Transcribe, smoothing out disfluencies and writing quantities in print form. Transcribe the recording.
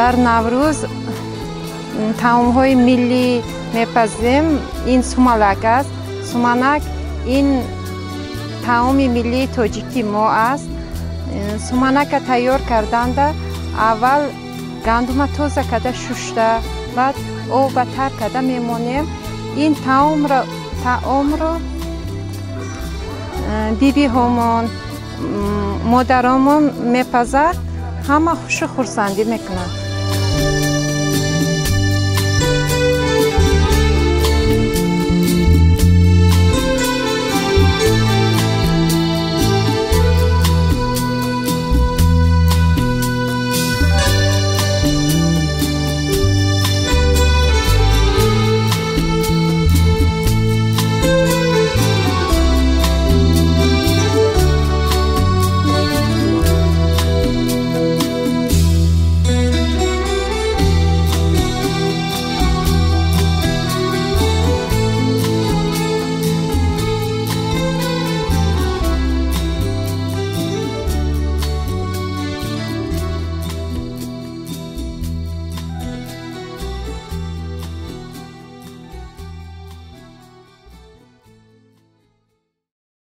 Дар Наврӯз таомҳои миллӣ мепазем. Ин сумалак аст. Суманак ин таоми миллии тоҷики мо аст. Суманака тайёр карданда аввал гандума тоза карда шушта, баъд оба тар карда мемонем. Ин таомро бибиҳомон, модаромон мепазад, ҳама хушу хурсандӣ мекунанд.